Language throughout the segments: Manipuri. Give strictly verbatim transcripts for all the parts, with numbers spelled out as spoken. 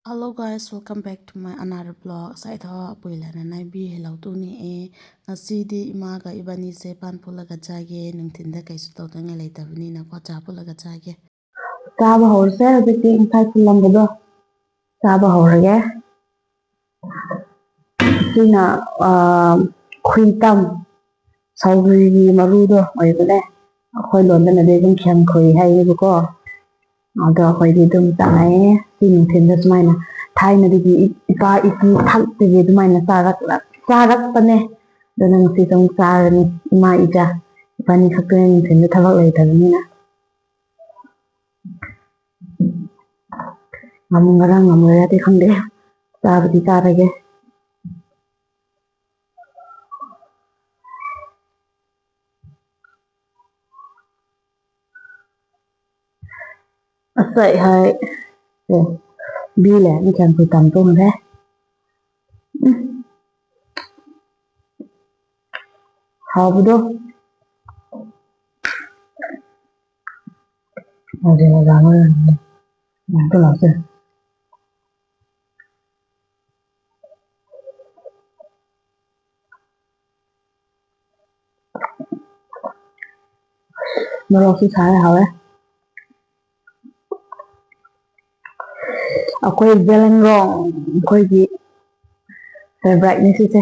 Hello guys, welcome back to my another vlog. Saitho apui lana naibi hello tuni e. Ngasidi imaga ibani se pan pulaga jage, nung tinda kai su tau tanga lai tabuni na ko cha pulaga jage. Chaba hor se, hajiki insai pulam bodo. Chaba hor ge. Sina, ah, khuitam, ꯁꯧꯒ꯭ꯔꯤꯒꯤ ꯃꯔꯨꯗꯣ ꯑꯣꯏꯕꯅꯦ꯫ ꯑꯩꯈꯣꯏ ꯂꯣꯟꯗꯅꯗꯤ ꯑꯗꯨꯝ ꯈꯦꯝꯈꯨꯏ ꯍꯥꯏꯌꯦꯕꯀꯣ꯫ ꯑꯗꯣ ꯑꯩꯈꯣꯏꯗꯤ ꯑꯗꯨꯝ ꯆꯥꯏꯌꯦ꯫ ꯁꯤ ꯅꯨꯡꯊꯤꯜꯗ ꯁꯨꯃꯥꯏꯅ ꯊꯥꯏꯅꯗꯒꯤ ꯏ-, ꯏꯄꯥ ꯏꯄꯨ ꯊꯛꯇꯒꯤ ꯑꯗꯨꯃꯥꯏꯅ ꯆꯥꯔꯛꯂ-, ꯆꯥꯔꯛꯄꯅꯦ꯫ ꯑꯗꯨꯅ ꯉꯁꯤꯁꯨ ꯑꯃꯨꯛ ꯆꯥꯔꯅꯤ꯫ ꯏꯃꯥ ꯏꯆꯥ ꯏꯕꯥꯅꯤ ꯈꯛꯇꯅꯦ ꯅꯨꯡꯊꯤꯜꯗ ꯊꯕꯛ ꯂꯩꯇꯕꯅꯤꯅ꯫ ꯉꯝꯒꯗ꯭ꯔꯥ ꯉꯝꯂꯣꯏꯗ꯭ꯔꯥꯗꯤ ꯈꯪꯗꯦ꯫ ꯆꯥꯕꯗꯤ ꯆꯥꯔꯒꯦ꯫ ꯑꯁ ꯑꯩ ꯍꯥꯏ꯫ ꯑꯦ, ꯕꯤ ꯂꯦ, ꯃꯤ ꯀꯌꯥꯝ ꯀꯨꯏ ꯇꯝ ꯇꯣꯡꯈ꯭ꯔꯦ꯫ ꯎꯝ꯫ ꯍꯥꯎꯕꯗꯣ꯫ ꯍꯥꯎꯗꯤ ꯃꯖꯥ ꯑꯃ ꯂꯩꯔꯝꯃꯦ꯫ ꯌꯥꯝ ꯊꯨꯅ ꯂꯥꯛꯆꯔꯦ꯫ ꯃꯣꯔꯣꯛꯁꯨ ꯁꯥꯔꯦ, ꯍꯥꯎꯔꯦ꯫ ꯑꯩꯈꯣꯏ ꯖꯦꯂꯦꯡꯔꯣꯡ, ꯑꯩꯈꯣꯏꯒꯤ favourite ꯅꯤ ꯁꯤꯁꯦ꯫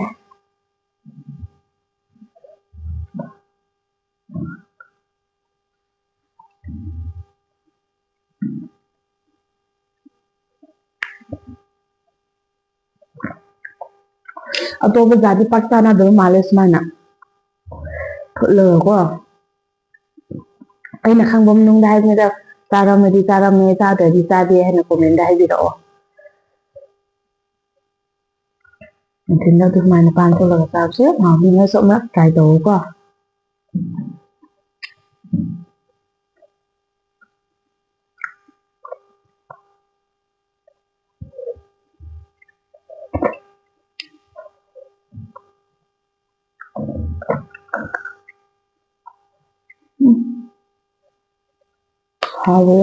ꯑꯇꯣꯞꯄ ꯖꯥꯠꯇꯤ ꯄꯥꯛ ꯆꯥꯅꯗꯕ ꯃꯥꯜꯂꯦ ꯁꯨꯃꯥꯏꯅ ꯐꯨꯠꯂꯒꯀꯣ꯫ ꯑꯩꯅ ꯈꯪꯕ ꯃꯅꯨꯡꯗ ꯍꯥꯏꯕꯅꯤꯗ, ꯆꯥꯔꯝꯃꯗꯤ ꯆꯥꯔꯝꯃꯦ, ꯆꯥꯗ꯭ꯔꯗꯤ ꯆꯥꯗꯦ ꯍꯥꯏꯅ comment ꯇ ꯍꯥꯏꯕꯤꯔꯛꯑꯣ꯫ ꯅꯨꯡꯊꯤꯜꯗ ꯑꯗꯨꯃꯥꯏꯅ ꯄꯥꯟ ꯄꯨꯜꯂꯒ ꯆꯥꯕꯁꯦ ꯌꯥꯝ ꯍꯥꯎꯕꯅꯤ, ꯅꯣꯏꯁꯨ ꯑꯃꯨꯔꯛ try ꯇꯧꯋꯣꯀꯣ꯫ ꯎꯝ꯫ ꯍꯥꯎꯋꯦ꯫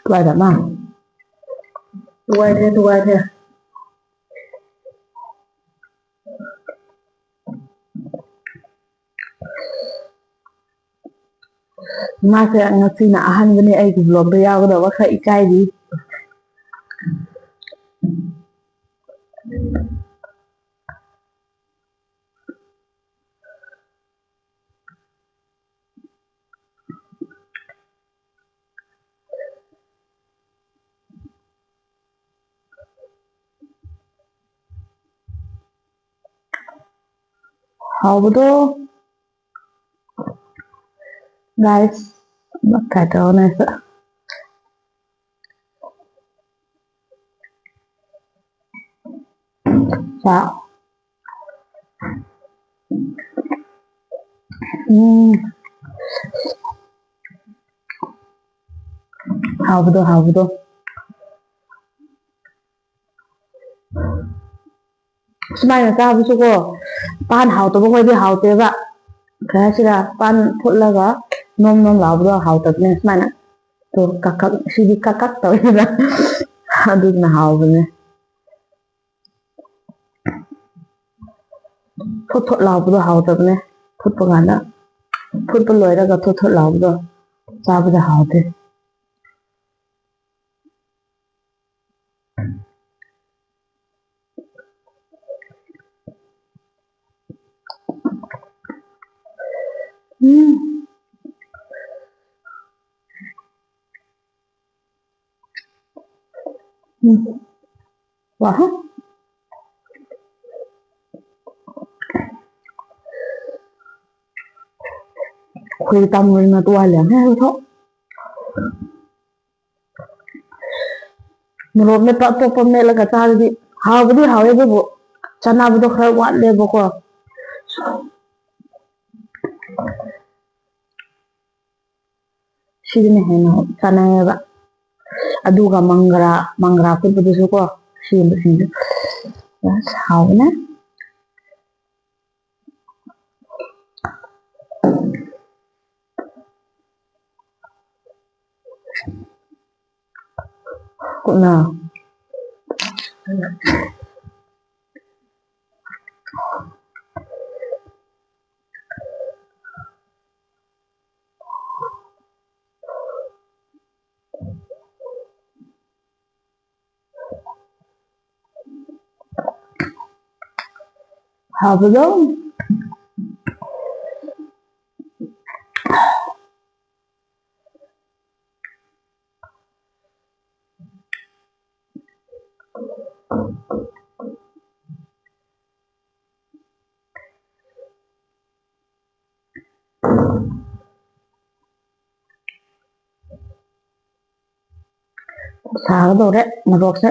ꯇꯨꯒꯥꯏꯗ ꯃꯥ꯫ ꯇꯨꯒꯥꯏꯗ꯭ꯔꯦ, ꯇꯨꯒꯥꯏꯗ꯭ꯔꯦ꯫ ꯃꯥꯁꯦ ꯉꯁꯤꯅ ꯑꯍꯥꯟꯕꯅꯦ ꯑꯩꯒꯤ vlogꯗ ꯌꯥꯎꯒꯗꯕ, ꯈꯔ ꯏꯀꯥꯏꯔꯤ꯫ ꯍꯥꯎꯕꯗꯣ꯫ Guys, ꯑꯃ try ꯇꯧꯔꯅꯦ ꯑꯩꯁꯨ꯫ ꯆꯥ꯫ ꯎꯝ꯫ ꯍꯥꯎꯕꯗꯣ, ꯍꯥꯎꯕꯗꯣ꯫ ꯁꯨꯃꯥꯏꯅ ꯆꯥꯕꯁꯨꯀꯣ, ꯄꯥꯟ ꯍꯥꯎꯇꯕ ꯈꯣꯏꯗꯤ ꯍꯥꯎꯇꯦꯕ꯫ ꯀꯩ ꯍꯥꯏꯁꯤꯔꯥ, ꯄꯥꯟ ꯐꯨꯠꯂꯒ ꯅꯣꯝ ꯅꯣꯝ ꯂꯥꯎꯕꯗꯣ ꯍꯥꯎꯇꯕꯅꯦ꯫ ꯁꯨꯃꯥꯏꯅ ꯇꯣ ꯀꯛ ꯀꯛ, ꯁꯤꯗꯤ ꯀꯛ ꯀꯛ ꯇꯧꯋꯦꯕ꯫ ꯑꯗꯨꯅ ꯍꯥꯎꯕꯅꯦ꯫ ꯊꯣꯠ ꯊꯣꯠ ꯂꯥꯎꯕꯗꯣ ꯍꯥꯎꯇꯕꯅꯦ꯫ ꯐꯨꯠꯄ ꯀꯥꯟꯗ, ꯐꯨꯠꯄ ꯂꯣꯏꯔꯒ ꯊꯣꯠ ꯊꯣꯠ ꯂꯥꯎꯕꯗꯣ ꯆꯥꯕꯗ ꯍꯥꯎꯇꯦ꯫ ꯎꯝ꯫ ꯎꯝ꯫ ꯋꯥꯍ꯫ ꯑꯩꯈꯣꯏ ꯇꯥꯃꯣꯅ ꯇꯣꯉꯥꯜꯂꯦ ꯍꯥꯏꯕ ꯊꯣꯛ꯫ ꯃꯣꯔꯣꯛ ꯃꯦꯠꯄ ꯑꯇꯣꯞꯄ ꯃꯦꯠꯂꯒ ꯆꯥꯔꯗꯤ ꯍꯥꯎꯕꯗꯤ ꯍꯥꯎꯋꯦ, ꯑꯗꯨꯕꯨ ꯆꯥꯅꯕꯗꯣ ꯈꯔ ꯋꯥꯠꯂꯦꯕꯀꯣ꯫ ꯁꯤꯗꯅ ꯍꯦꯟꯅ ꯆꯥꯅꯩꯌꯦꯕ꯫ ꯑꯗꯨꯒ ꯃꯪꯒ꯭ꯔꯥ, ꯃꯪꯒ꯭ꯔꯥ ꯐꯨꯠꯄꯗꯨꯁꯨ ꯀꯣ, ꯁꯤꯒꯨꯝꯕꯁꯤꯡꯁꯦ ꯑꯁ ꯍꯥꯎꯕꯅꯦ꯫ ꯈꯨꯠꯅ꯫ ꯍꯥꯎꯕꯗꯣ꯫ ꯁꯥꯒꯗꯧꯔꯦ ꯃꯣꯔꯣꯛꯁꯦ꯫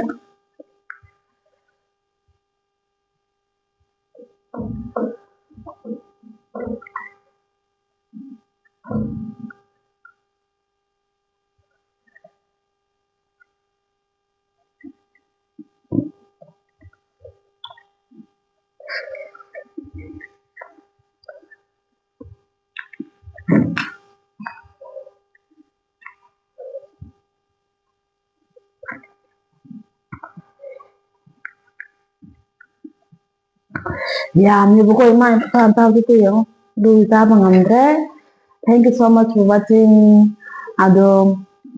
ꯌꯥꯝꯃꯦꯕꯀꯣ, ꯏꯃꯥ, ꯏꯄꯥ ꯆꯥꯕꯗꯨ ꯌꯦꯡꯉꯣ꯫ ꯑꯗꯨꯒꯤ ꯆꯥꯕ ꯉꯝꯗ꯭ꯔꯦ꯫ Thank you so much for watching. ꯑꯗꯣ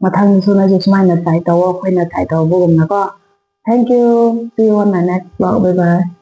ꯃꯊꯪꯗꯁꯨ ꯅꯣꯏꯁꯨ ꯁꯨꯃꯥꯏꯅ try ꯇꯧꯋꯣ, ꯑꯩꯈꯣꯏꯅ try ꯇꯧꯕꯒꯨꯝꯅꯀꯣ꯫ Thank you. See you on my next vlog. Bye bye.